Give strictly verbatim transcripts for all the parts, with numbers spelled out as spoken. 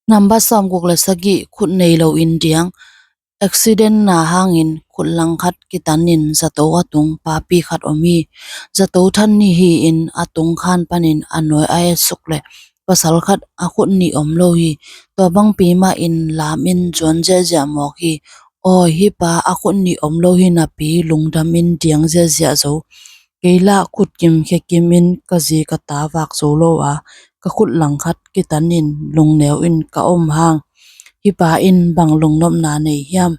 Nambat sawmguk le sagih, khut nei lo in diang. Accident na hangin khut langkhat kitanin zato a tung papi khat om hi. Zato than ni hi-in a tung khan panin a nawi a et suk le pasal khat a khut nih om lo hi. Tua bangpi mah in lam in zuan ziahziah mawk hi. Awi, hih pa a khut nih om lo hi napi lungdam in diang ziahziah zo. Kei lah khut kim khia kim in ka zi ka ta vak zo lo a, ka khut langkhat kitanin lungneu in ka om hang, hih pa in bang lungnopna nei hiam?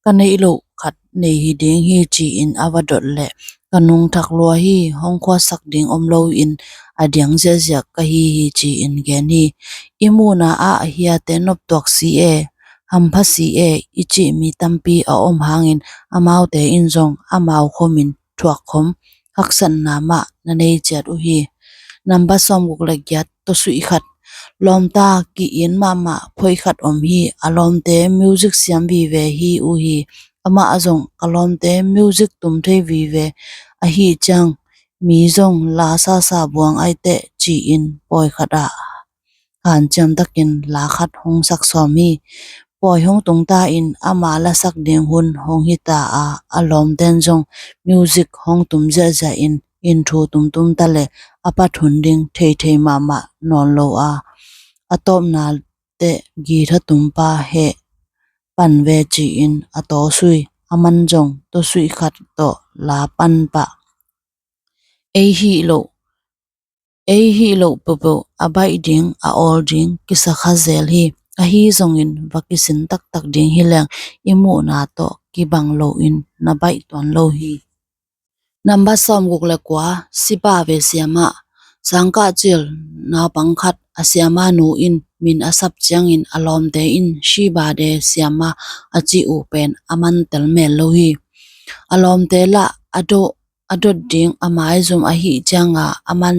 Ka neih loh khat nei hi ding hi, ci-in a va dot leh, ka nungthak lua hi, hong khuasak ding om lo in a diang ziahziah ka hi hi, ci-in gen hi. I muhna ah hiate noptuak si e, hampha si e i cih mi tampi a om hangin amaute in zong amau khomin thuak khom haksatna mah na nei ciat uh hi. Nambat sawmguk le giat, tawsuih khat. Lawmta ki-in mahmah phoih khat om hi. A lawmte music siam vive hi uh hi. Amah zong ka lawmte music tum thei vive ahi ciang mi zong la sasa buang ai teh, ci-in pawi khat ah hanciam takin la khat hong sak sawm hi. Pawi hong tung ta in ama lasak ding hun hong hi ta a, a lawmten zong music hong tum ziahziah in, in thu tumtum ta le a pat hun ding theithei mahmah nawn lo a, a tawpna teh guitar tumpa heh pan ve, ci-in a tawsuih, aman zong tawsuih khat tawh la pan pah. Ei hih loh, ei hih loh peuhpeuh a baih ding, a awl ding kisa kha zel hi. Ahi zongin va kisin taktak ding hi leng i muhna tawh kibang loin na baih tuan lo hi. Nambat sawmguk le kua, sipah ve siamah. Sangkah cil naupang khat a siamah nu in min a sap ciangin a lawmte in Shibade siamah a cih uh pen a man tel mel lo hi. A lawmte lah a dot, a dot ding a maizum ahi cianga a man,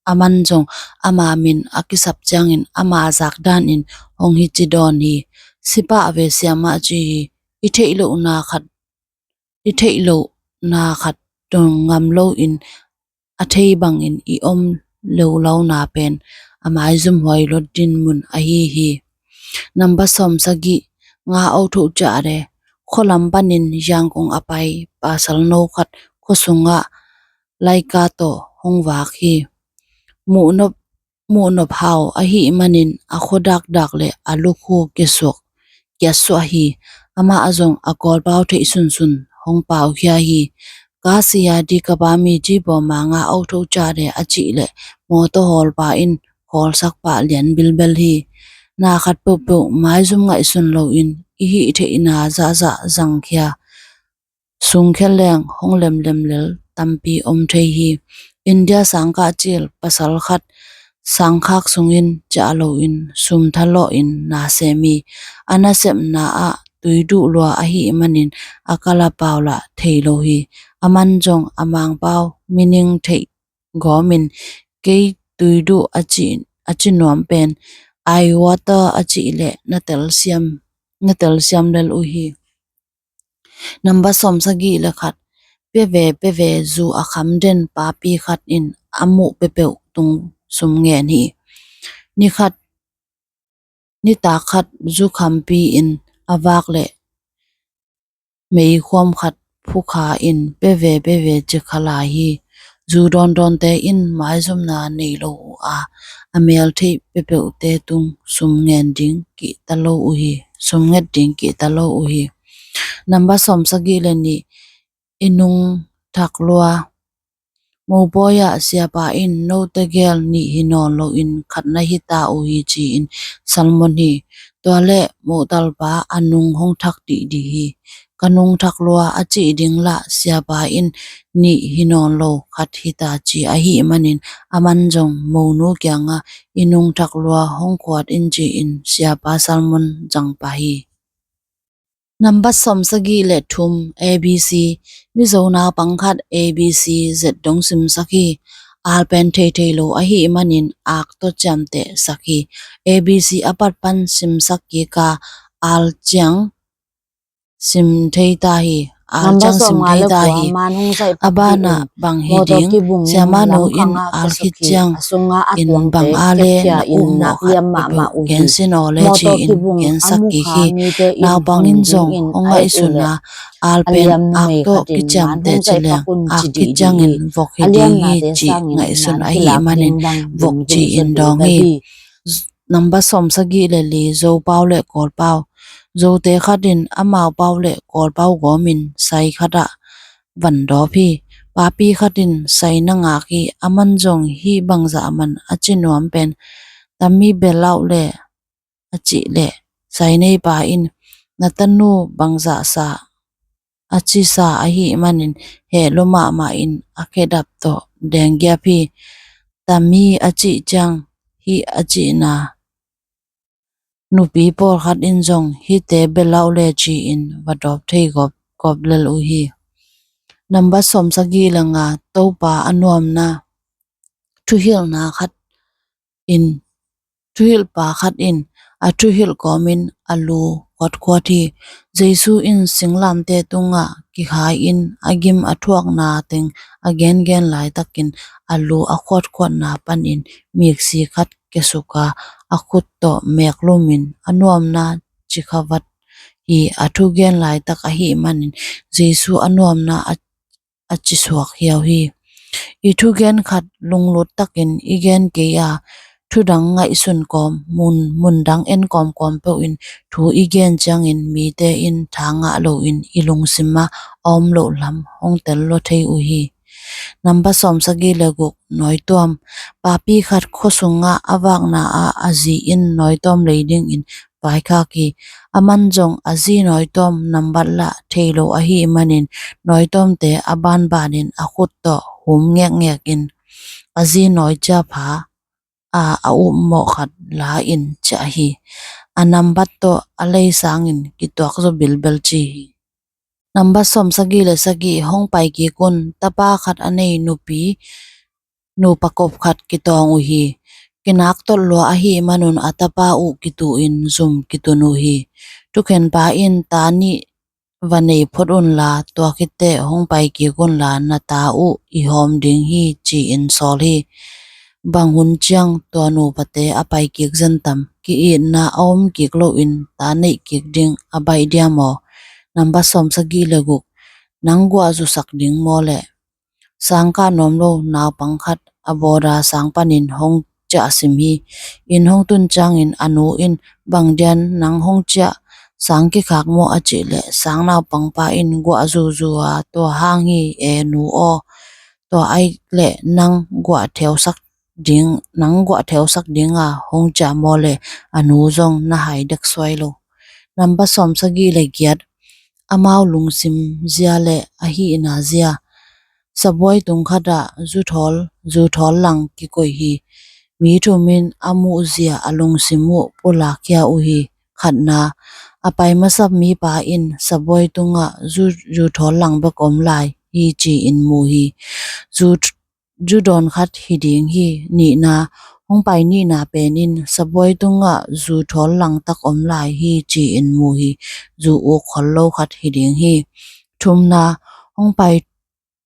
a man zong ama min a kisap ciangin ama zak danin hong hi ci dawn hi. Sipah ve siamah ci hi. I theih lohna khat, i theih lohna khat dong ngam loin a thei bangin i om lo launa pen a maizum huai lot din mun ahi hi. Nambat sawmsagih, nga authoh cah de. Khualam panin Yangon a pai pasal no khat khuasungah laika tawh hong vak hi. Muhnop, muhnop hau ahih manin a khua dakdak le a lukhu kiasuak, kiasuah hi. Amah zong a kawlpau theih sunsun hong paukhia hi. Ka sia di ka ba mi ci bawma nga authoh cah de a cih le mawtaw hawlpa in khawlsak pah lian bilbel hi. Na khat peuhpeuh maizum ngaihsun loin i hih theihna zahzah zangkhia, sungkhia leng hong lemlem lel tampi om thei hi. India sangkah cil pasal khat sangkhak sungin ciah loin sum thalawhin na sem hi. A nasepna ah tuiduh lua ahih manin a kalapau lah thei lo hi. A man zong a mangpau mining theih gawmin kei tuiduh a ci, a ci nuam pen eye water a cih le na telsiam, na telsiam lel uh hi. Nambat sawmsagih le khat, peve peve zu a kham den papi khat in a muh peuhpeuh tung sum ngen hi. Ni khat, nitak khat zu khampi in a vak le meikhuam khat phukha in peve peve ci kha lai hi. Zu dawndawnte in maizumna nei lo uh a, a mel theih peuhpeuhte tung sum ngen ding kihta lo uh hi, sum nget ding kihta lo uh hi. Nambat sawmsagih le nih, i nungthak lua. Mopawi ah siapa in note gel nih hi nawn loin khat na hi ta uh hi ci-in salmon hi. Tua le mohtalpa a nung hong thak dihdih hi. Ka nungthak lua a cih ding lah siapa in nih hi nawn lo khat hi ta ci ahih manin a man zong monu kiangah i nungthak lua hong khuat in ci-in siapa salmon zang pah hi. Nambat sawmsagih le thum, A B C. Mizo naupang khat A B C zet dong simsak hi. Al pen theithei lo ahih manin ak tawh ciamteh sak hi. A B C a pat pan simsak kik a, al ciang sim thei ta hi. al ciang sim dei ta hi. A banah bang hi ding, siamanu in al khit ciang in bang a le na um mawh khat i buk gensin aw le ci-in gensak kik hi. Naupang in zong hong ngaihsun a, al pen ak tawh kiciamteh ci leng ak khit ciangin vok hi ding hi cih ngaihsun ahih manin vok ci-in dawng hi. Nambat sawmsagih le li, Zopau le Kawlpau. Zote khat in amau pau le Kawlpau gawmin sai khat ah van dawp hi. Papi khat in sai na ngak hi, aman zong hih bangzah man a ci nuam pen, tami belauh le a cih leh, sai neipa in na tanu bangzah sa a cisa ahih manin heh lua mahmah in a khedap tawh denggiap hi. Tami a cih ciang hih a cihna nupi pawlkhat in zong hihte belauh le ci-in va dawp thei gawpgawp lel uh hi. Nambat sawmsagih le nga, Topa a nuamna. Thuhilhna khat in, thuhilhpa khat in a thuhilh kawmin a lu khuatkhuat hi. Jesu in singlamteh tungah kikhai-in a gim a thuakna teng a gengen laitakin a lu a khuatkhuatna panin miksi khat kiasuk a, a khut tawh meeklumin a nuamna cikhavat hi. A thugen laitak ahih manin Jesu a nuamna a a cisuak hiau hi. I thugen khat lunglut takin i gen kei a, thudang ngaihsun kawm, mun, mundang en kawmkawm peuhin thu i gen ciangin mite in tha ngah loin i lungsim ah a om loh lam hong tel lua thei uh hi. Nambat sawmsagih le guk, nawituam. Papi khat khua sungah a vakna ah a zi in nawituam lei dingin vaikhak hi. Aman zong a zi nawituam nambat lah thei lo ahih manin nawituamte a banbanin a khut tawh hum ngekngek in a zi nawi ciapha a, a upmawh khat la-in ciah hi. A nambat tawh a lei sangin kituak zaw bilbel ci hi. Nambat sawmsagih le sagih, hong pai kik un. Tapa khat a nei nupi nupa kop khat kitawng uh hi. Kinak tolh lua ahih manun a tapa uh kitu-in zum kitun uh hi. Thukhenpa in, ta nih va nei phot unla, tua khit teh hong pai kik unla, na ta uh i hawm ding hi, ci-in sawl hi. Bang hun ciang tua nupate a pai kik zen tam, ki-itna a om kik loin ta neih kik ding a baih diam aw? Nambat sawmsagih le guk, nang guah zusak ding maw leh? Sangkah nuam lo naupang khat a bawda sang panin hong ciah sim hi. Inn hong tun ciangin a nu in, bang dian nang hong ciah, sang kikhak maw? A cih leh sang naupangpa in guah zuzu a, tua hang hi e nu aw. Tua ahih leh nang guah theusak ding, nang guah theusak dinga hong ciah maw leh? A nu zong na hai dek suai lo. Nambat sawmsagih le giat, amau lungsim zia le a hihna zia. Sabuai tung khatah zuthawl, zuthawl lang kikoih hi. Mi thum in a muh zia a lungsim uh pulak khia uh hi. Khatna, a pai masa mipa in sabuai tungah zu, zuthawl lang bek om lai hi, ci-in mu hi. Zu, zu dawn khat hi ding hi. Nihna, hong pai nihna pen in sabuai tungah zuthawl langtak om lai hi, ci-in mu hi. Zu uk khol lo khat hi ding hi. Thumna, hong pai,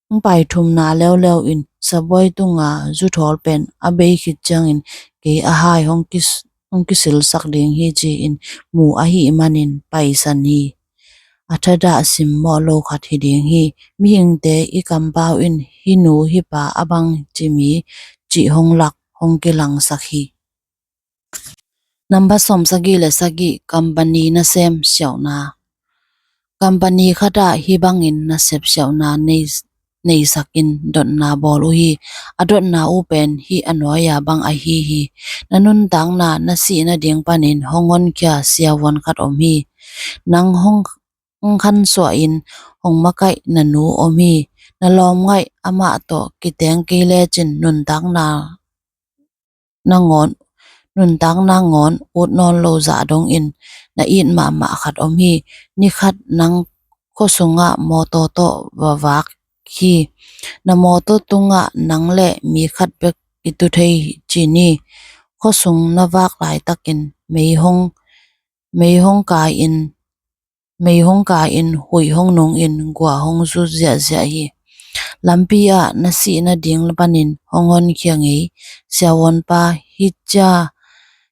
hong pai thumna leuleu in sabuai tunga zuthawl pen a bei khit ciangin kei a hai hong kis, hong kisilsak ding hi, ci-in mu ahih manin paisan hi. A thadah simmawh lo khat hi ding hi. Mihingte i kampau in hih nu hih pa a bang ci mi cih hong lak, hong kilangsak hi. Nambat sawmsagih le sagih, company nasem siauhna. Company khatah hih bangin nasep siauhna nei, neisakin dotna bawl uh hi. A dotna uh pen hih a nuai-a bang ahi hi. Na nuntakna na sih nading panin hong honkhia siavuan khat om hi. Nang hong, hong khansuah in hong makaih na nu om hi. Na lawmngaih amah tawh kiteng kei lecin nuntakna nangawn, nuntak nangawn ut nawn lo zah dongin na it mahmah khat om hi. Nikhat nang khuasungah mawtaw tawh va vak hi. Na mawtaw tungah nang le mi khat bek i tu thei hi, ci ni. Khuasung na vak laitakin mei hong, mei hong kai-in mei hong ka-in huih hong nungin gua hong zut ziahziah hi. Lampi ah na sih nading panin hong honkhia ngei siavuanpa, hicia,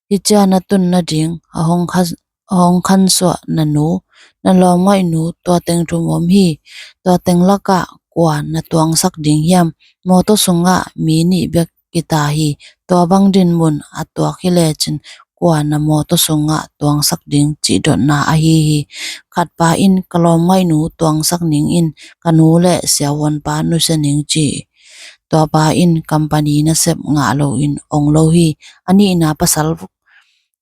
hicia na tun nading a hong khan, a hong khansuah na nu, na lawmngaihnu tua teng thum om hi. Tua teng lakah kua na tuangsak ding hiam? Mawtaw sungah mi nih bek kita hi. Tua bang dinmun a tuak hi lecin kua na mawtaw sungah tuangsak ding cih dotna ahi hi. Khatpa in ka lawmngaihnu tuangsak ning in ka nu le siavuanpa nusia ning ci. Tuapa in company nasep ngah loin ong lo hi. A nihna pasal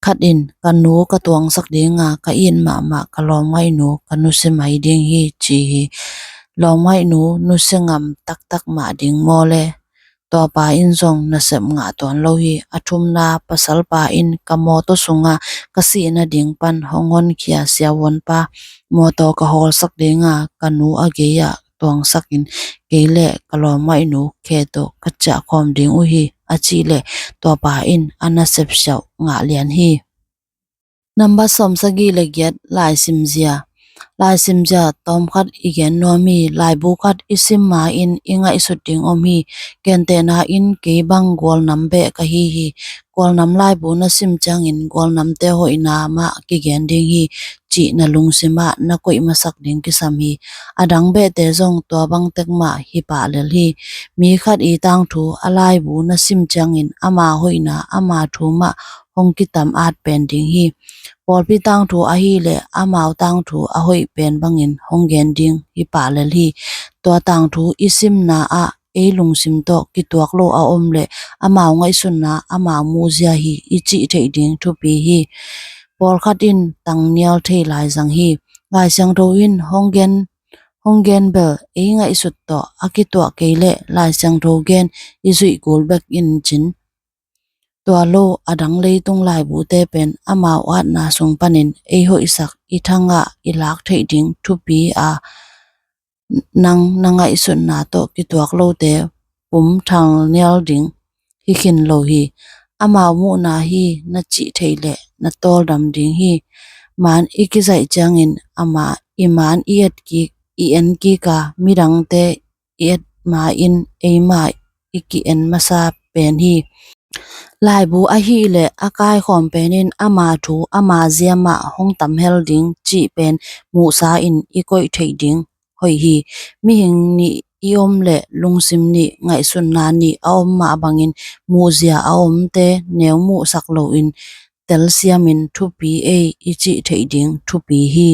khat in ka nu ka tuangsak dinga ka it mahmah ka lawmngaihnu ka nusia mai ding hi ci hi. Lawmngaihnu nusia ngam taktak mah ding maw le? Tuapa in zong nasep ngah tuan lo hi. A thumna pasalpa in ka mawtaw sunga ka sih nading pan hong honkhia siavuanpa mawtaw ka hawlsak dinga ka nu a gei-ah tuangsakin kei le ka lawmngaihnu khe tawh ka ciahkhawm ding uh hi a cih leh tuapa in a nasep siauh ngah lian hi. Nambat sawmsagih le giat, laisimzia. Laisimzia tawmkhat i gen nuam hi. Laibu khat i sim ma-in i ngaihsut ding om hi. Gentehna in kei bang gualnam beh ka hi hi. Gualnam laibu na sim ciangin gualnamte hoihna mah kigen ding hi cih na lungsimah na koih masak ding kisam hi. A dang behte zong tua bang tek mah hi pah lel hi. Mi khat i tangthu a laibu na sim ciangin ama hoihna ama thu mah hong kitam at pen ding hi. Pawlpi tangthu ahileh amau tangthu a hoih pen bangin hong gen ding hi pah lel hi. Tua tangthu i simna ah ei lungsim tawh kituak lo a om leh amau ngaihsutna amau muhzia hi i cih theih ding thupi hi. Pawlkhat in tangnial thei lai zang hi. Lai Siangtho in hong gen, hong gen bel ei ngaihsut tawh a kituak kei leh Lai Siangtho gen i zuih kul bek in cin. Tua lo a dang leitung laibute pen amau atna sung panin ei hoihsak i thangah i lak theih ding thupi a, nang na ngaihsutna tawh kituak lote pum thalnial ding hi khin lo hi. Amau muhna hi na cih theih leh na tawldam ding hi. Maan i kizaih ciangin ama i maan i et kik, i en kik a, midangte i et ma-in eima i ki-en masa pen hi. Laibu ahileh a kaikhawm pen in ama thu ama zia mah hong tamhel ding cih pen muhsa in i koih theih ding hoih hi. Mihing nih i om leh lungsim nih ngaihsutna nih a om mah bangin muhzia a omte neu muhsak loin telsiamin thupi ei i cih theih ding thupi hi.